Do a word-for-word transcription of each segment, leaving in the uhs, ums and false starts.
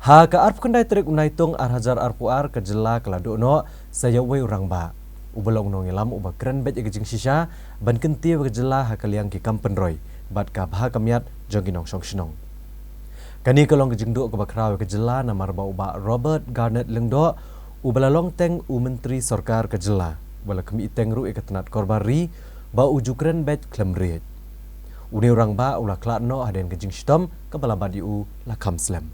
Ha ka arphew khyndai tarik u Naitung ar hajar arphew ar, ka jylla ka la duh noh sa ïa uwei u rangbah uba long u nongïalam uba kren beit ïa ka jingshisha ban kyntiew ïa ka jylla ha ka liang ki kam pynroi bad ka bha ka miat jong ki nongshong shnong. Kane ka long ka jingduh kaba khraw ïa ka jylla namar ba u Bah Robert Garnett Lyngdoh, uba la long teng u Myntri Sorkar ka jylla, uba la khmih teng ruh ïa ka tnat Korbar Ri, ba u ju kren beit khlem riej. Une u rangbah u la khlad noh hadien ka jingshitom kaba la bat ïa u la kham slem.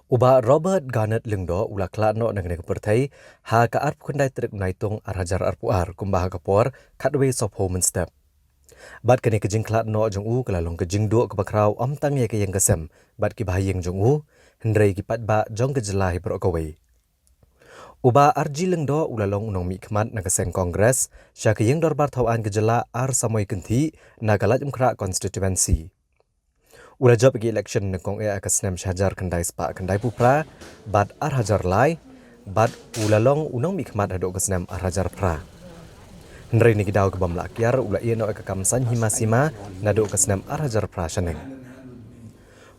U Bah Robert Garnett Lyngdoh u la khlad noh na kane ka pyrthei ha ka arphew khyndai tarik u Naitung ar hajar arphew ar, kumba ha ka por khatwei sawphew mynstep. Bad kane ka jingkhlad noh jong u ka la long ka jingduh kaba khraw ym tang ïa ka ïing ka sem bad ki bahaïing jong u, hynrei ki paidbah jong ka jylla hi baroh kawei. U Bah R G Lyngdoh u la long u nongmihkhmat na ka seng Congress sha ka ïing dorbar thaw aiñ ka jylla ar samoi kynthih na ka Laitumkhrah constituency. U la jop ïa ka election nyngkong eh ha ka snem shi hajar khyndai spah khyndaiphew phra bad ar hajar lai, bad u la long u nongmihkhmat haduh ka snem ar hajar phra. Hynrei na ki daw ki bym lah kiar u la ïeh noh ïa ka kam saiñ hima sima naduh ka snem ar hajar phra shaneng.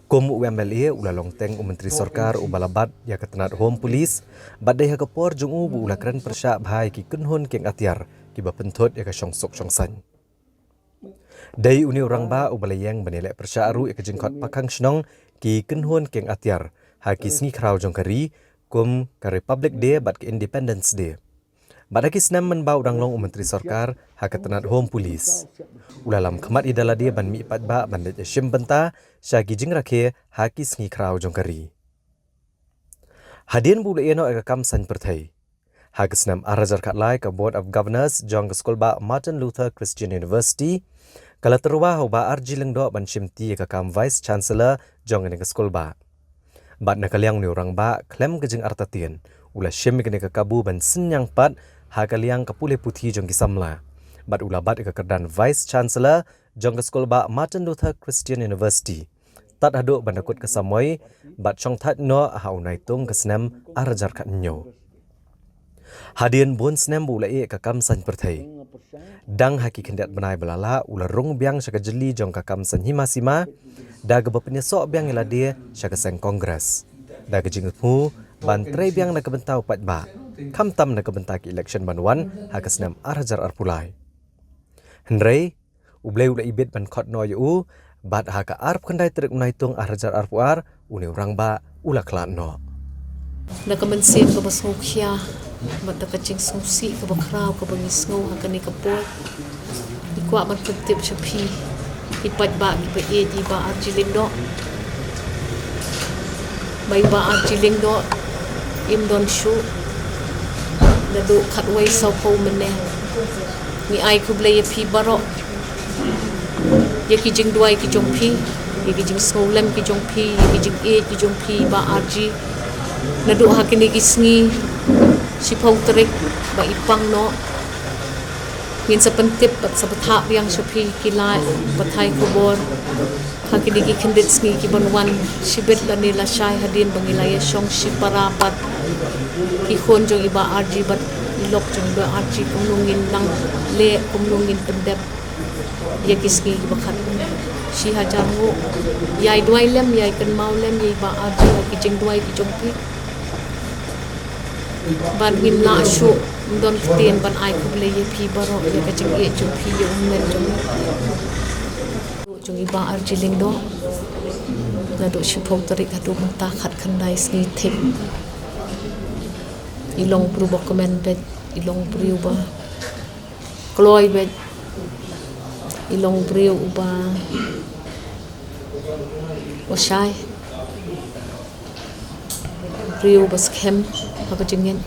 Kum u M L A u la long teng u Myntri Sorkar uba la bat ïa ka tnat Home Police, bad dei ha ka por jong u ba u la kren pyrshah bha ïa ki kynhun kieng atiar kiba pynthut ïa ka shongsuk shongsaiñ. Dei une u rangbah uba la ïeng ban ïaleh pyrshah ruh ïa ka jingkhot pakhang shnong ki kynhun kieng atiar ha ki sngi khraw jong ka ri, kum ka Republic Day bad ka Independence Day. Bad ha ki snem mynba u dang long u Myntri Sorkar ha ka tnat Home Police, u la lam khmat ïa da lade ban mih paidbah ban leit ïashim bynta sha ki jingrakhe ha ki sngi khraw jong ka ri. Hadien ba u la ïeh noh ïa ka kam saiñ pyrthei, ha ka snem ar hajar khatlai ka Board of Governors jong ka skulbah Martin Luther Christian University ka la tyrwa ha u Bah R G Lyngdoh ban shimti ïa ka kam Vice Chancellor jong kane ka skulbah. Bad na ka liang une u rangbah khlem ka jingartatien u la shim ïa kane ka kabu ban synñiang pat ha ka liang ka pule puthi jong ki samla. Bad u la bat ïa ka kyrdan Vice Chancellor jong ka skulbah Martin Luther Christian University tad haduh ban da kut ka samoi bad shongthait noh ha u Naitung ka snem ar hajar khathynñiew. Hadien bun snem ba u la ïeh ïa ka kam saiñ pyrthei, dang ha ki khyndiat bnai ba la lah u la rung biang sha ka jylli jong ka kam saiñ hima sima da kaba pynïasoh biang ïa lade sha ka seng Congress da ka jingthmu ban trei biang na ka bynta u paidbah, khamtam na ka bynta ki election ban wan ha ka snem ar hajar arphew lai. Hynrei U Blei u la ibit ban khot noh ïa u, bad ha ka arphew khyndai tarik u Naitung ar hajar arphew ar, une u rangbah u la khlad noh. Da ka mynsiem kaba sngewkhia bad da ka jingsngewsih kaba khraw kaba ngi sngew ha kane ka por, ngi kwah ban pyntip sha phi, ki paidbah kiba ïeit, ïa i Bah R G Lyngdoh, ba i Bah R G Lyngdoh im don shuh naduh khatwei sawphew mynne. Ngi ai khublei ïa phi baroh ïa ki jingduwai ki jong phi, ïa ki jingsngewlem ki jong phi, ïa ki jingïeit ki jong phi, Bah R G. Naduh ha kine ki sngi shiphew tarik ba i pang noh, ngin sa pyntip bad sa bthah biang sha phi ki lad pathai khubor ha kine ki khyndiat sngi ki ban wan, shibit lane lashai hadien ba ngi la ïashong shipara bad ki khun jong i Bah R G bad i lok jong i Bah R G, kumno ngin nang leh, kumno ngin pyndep ïa ki sngi kiba khatduh. Shi hajar nguh. Ïai duwai lem, ïai kynmaw lem ïa i Bah R G ha ki jingduwai ki jong phi. Bad ngim lah shuh, ngim don ktien ban ai khublei ïa phi baroh ïa ka jingïeit jong phi ïa u hynmen jong ngi. Jong i Bah R G Lyngdoh, naduh shiphew tarik haduh mynta khatkhyndai sngi thik. I long briew ba kmen beit, i long briew ba kloi beit, i long briew uba, uba shai, briew ba skhem ha ka jingngeit.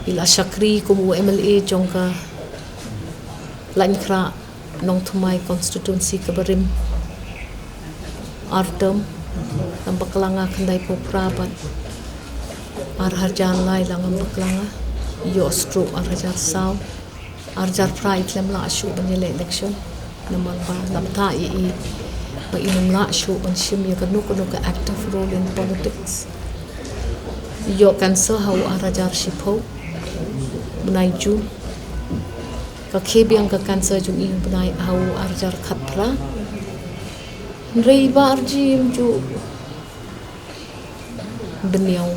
I la shakri kum u M L A jong ka Laitumkhrah Nongthymmai constituency kaba rim ar term, ngam bakla nga khyndaiphew phra bad ar hajar lai la ngam bakla nga, ïoh stroke ar hajar saw. Ar hajar phra i khlem lah shuh ban ïaleh election namar ba la bthah ïa i ba i nym lah shuh ban shim ïa kano kano ka active role in politics. I ïoh cancer ha u ar hajar shiphew bnai June. Ka khie biang ka cancer jong i u bnai ha u ar hajar khatphra. Hynrei i Bah R G im ju Bniaw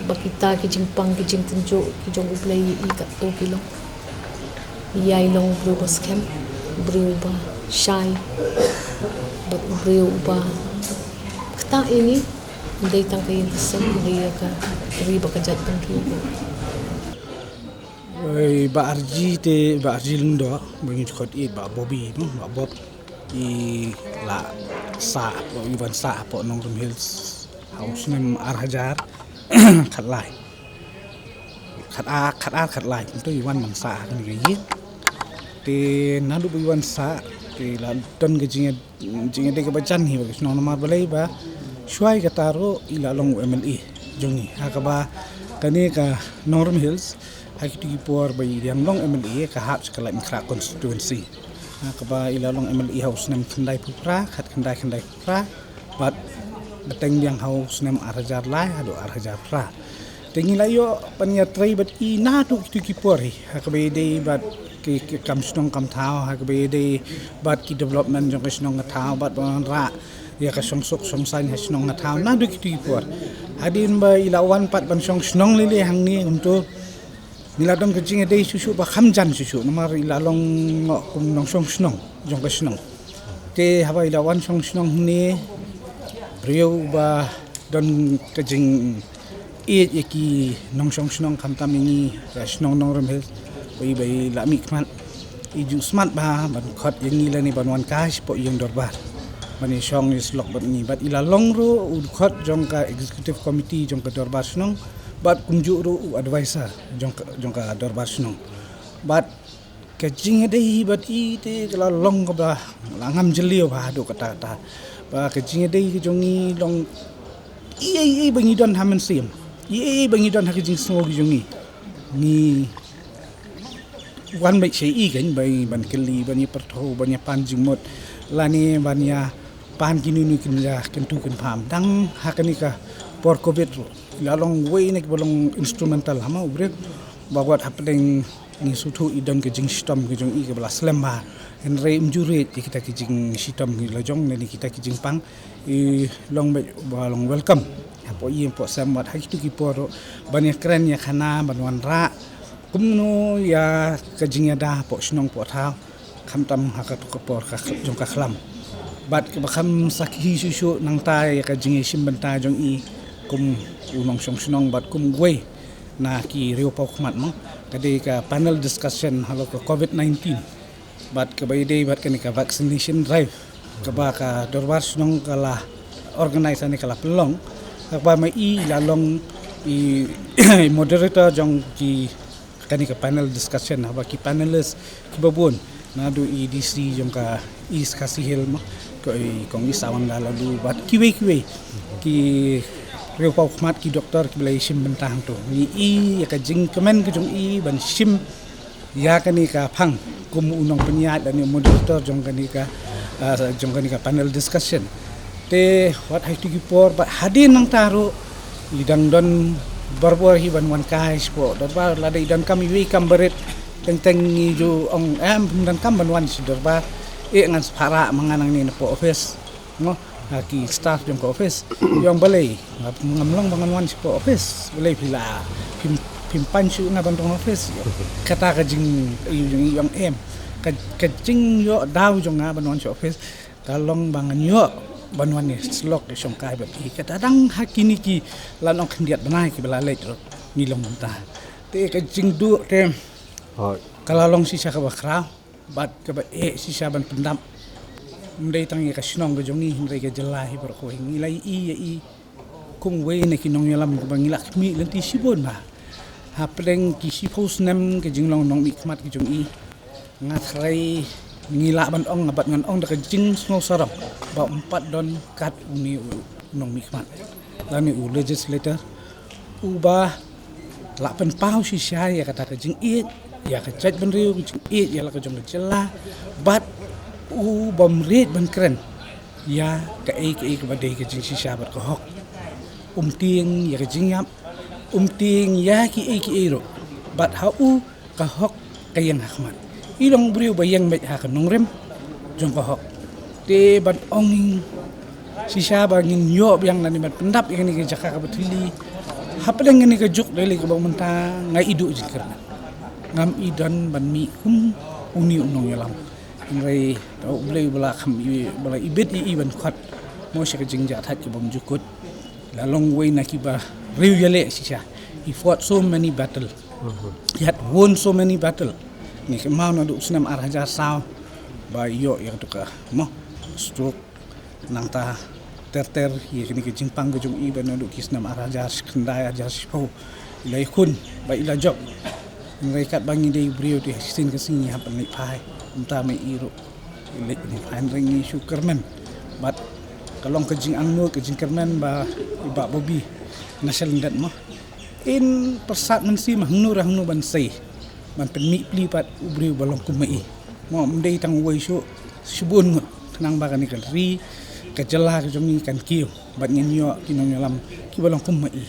ba kita ki jingpang ki jingtynjuh ki jong U Blei ïa i katto ki long. Ïa i long u briew ba skhem, u briew ba shai, bad u briew ba ktah ïa ngi. Ym dei tang ka ïing ka sem, hynrei ïa ka ri bad ka jaitbynriew. Oi, Bah Arji te, Bah Arji Lyngdoh, ba ngi ju khot ïa i Bah Bobby, no, Bah Bob. I la sah, i wan sah hapoh Nongrum Hills ha u snem ar hajar khatlai. Khat ar, khat ar, khatlai. Kumto i wan ban sah ha kane ka ïing. Te naduh ba i wan sah, te la don ka jingïa, jingïadei kaba jan hi bad ka shnong, namar balei ba shuwa ïa kata ruh i la long u M L A jong ngi. Ha kaba kane ka Nongrum Hills, ha kito ki por ba i dang long M L A, ka hap sha ka Laitumkhrah constituency. Ha kaba i la long M L A ha u snem khyndaiphew phra, khatkhyndai khyndaiphew phra, bad bteng biang ha u snem ar hajar lai haduh ar hajar phra. Te ngi la ïoh ban ïatrei bad i naduh kito ki por hi, ha kaba ïadei bad ki, ki kam shnong kam thaw, ha kaba ïadei bad ki development jong ka shnong ka thaw, bad ban wanrah ïa ka shongsuk shongsaiñ ha shnong ha thaw naduh kito ki por. Hadien ba i la wan pat ban shong shnong lei lei hangne, kumto ngi la don ka jingïadei shuh shuh ba kham jan shuh shuh, namar i la long kum nongshong shnong jong ka shnong. Te haba i la wan shong shnong hangne, briew ba don ka jingïeit ïa ki nongshong shnong, khamtam ïa ngi ka shnong Nongrum Hills, ba i, ba i la mihkhmat, i ju smat bha ban khot ïa ngi lane ban wan kai shapoh ïing dorbar ban ïashong ïasyllok bad ngi. Bad i la long ruh u dkhot jong ka executive committee jong ka dorbar shnong, bad kumjuh ruh u advisor jong ka, jong ka dorbar shnong. Bad ka jingïadei bad i te ka la long kaba la ngam jylliew bha haduh katta katta. Ba ka jingïadei ka jong ngi long ei ei ei ba ngi don ha mynsiem, ei ei ei ba ngi don ha ka jingsngew ka jong ngi, ngi wan beit sha i kan, ba i ban kylli, ban ïa pyrthuh, ban ïa pan jingmut, lane ban ïa pan kino kino kin ïa kyntu kynpham. Dang ha kane ka por covid ruh, i la long uwei na kiba long instrumental, haba u briew ba wat hapdeng ngi sngewthuh i don ka jingshitom ka jong i kaba la slem bha. Hynrei ym ju rit ïa kita ki jingshitom ki la jong, ne kita ki jingpang, i long beit ba long welcome hapoh ïing hapoh sem, wat ha kito ki por ruh ban ïakren ïakhana, ban wanrah kumno ïa ka jingïada hapoh shnong hapoh thaw, khamtam ha kato ka por ka khl-, jong ka khlam. Bad kaba kham sakhi shuh shuh nangta ïa ka jingïashim bynta jong i kum u nongshong shnong bad kum uwei na ki riewpawkhmat, mo, ka dei ka panel discussion halor ka covid nineteen. Bad kaba ïadei bad kane ka vaccination drive kaba ka dorbar shnong ka la organise ne ka la pynlong, kaba ma i la long i moderator jong ki, kane ka panel discussion, haba ki panelist kiba bun, naduh i D C jong ka East Khasi Hills, mo, ko i Kong Isawanda Laloo bad kiwei kiwei ki riewpawkhmat, ki doktor kiba la ïashim bynta hangto. Ngi i ïa ka jingkmen ka jong i ban shim ïa kane ka phang kum u nongpynïaid lane u moderator jong kane ka, ah, jong kane ka panel discussion. Te wat ha kito ki por bad hadien nangta ruh i dang don barabor hi ban wan kai shapoh dorbar, lada i donkam iwei i kam barit, teng teng ngi ju ong, em, phim donkam ban wan sha dorbar, eh, ngan sa phah rah ma nga nangne napoh office. Mo, ha ki staff jong ka office. I ong balei, nga, ngam long ba ngan wan shapoh office. Balei phi la, phim, phim pan shuh nga ban rung office. Kata ka jing, i, i ong em. Ka, ka jingïoh daw jong nga ban wan sha office ka long ba ngan ïoh ban wan ïasyllok ïashongkai bad i. Kata dang ha kine ki, la ong, khyndiat bnai kiba la leit ruh ngi long mynta. Te ka jingduh te ka la long shisha kaba khraw. Bad kaba eh shisha ban pyndap. Ym dei tang ïa ka shnong ka jong ngi, hynrei ka jylla hi baroh kawei. Ngi la ïohi ïa i kum uwei na ki nongïalam kiba ngi la khmih lynti shibun bha. Hapdeng ki shiphew snem ka jinglong nongmihkhmat ka jong i, nga tharai ngi lah ban ong, bad ngan ong da ka jingsngewsarong, ba ym pat don kat une u nongmihkhmat lane u legislator uba la pynpaw shisha ïa kata ka jingïeit ïa ka jaitbynriew, ka jingïeit ïa la ka jong ka jylla, bad u bym rit ban kren ïa kaei kaei kaba dei ka jingshisha bad ka hok. Um tieng ïa ka jingïap, um tieng ïa kiei kiei ruh, bad ha u ka hok ka ïeng ha khmat. I long briew ba ïeng beit ha ka nongrim jong ka hok. Te ban ong, Shisha ba ngin ïoh biang lane ban pyndap ïa kane ka jaka kaba thylli. Hapdeng kane ka juk dei lei kaba mynta nga i duh jingkyrmen. Ngam i don ban mih kum une u nongïalam. Hynrei to U Blei ba la kham i, ba la ibit ïa i ban khot mo sha ka jingjahthait kaba ym ju kut. La long uwei na kiba riew ïaleh shisha. He fought so many battle. He had won so many battle. Ngi kynmaw naduh u snem ar hajar saw ba ïoh ïa ka, mo, stroke. Nangta ter ter ïa kane ka jingpang ka jong i ba naduh ki snem ar hajar khyndai, ar hajar shiphew i la ïakhun ba i la jop. Hynrei katba ngi dei briew te ha shisien ka sngi ngi hap ban leit phai. Kumta ma i ruh i leit ban phai, hynrei ngi shu kyrmen. Bad ka long ka jingangnud, ka jingkyrmen ba i Bah Bobby Nasyl Lyngdet mo, in pyrsad mynsiem hangno re hangno ban sei, ban pynmih pli pat u briew ba long kum ma i. Mo, ym dei tang uwei shuh, shibun ngut. Khnang ba kane ka ri, ka jylla ka jong ngi kan kiew bad ngin ïoh ki nongïalam kiba long kum ma i.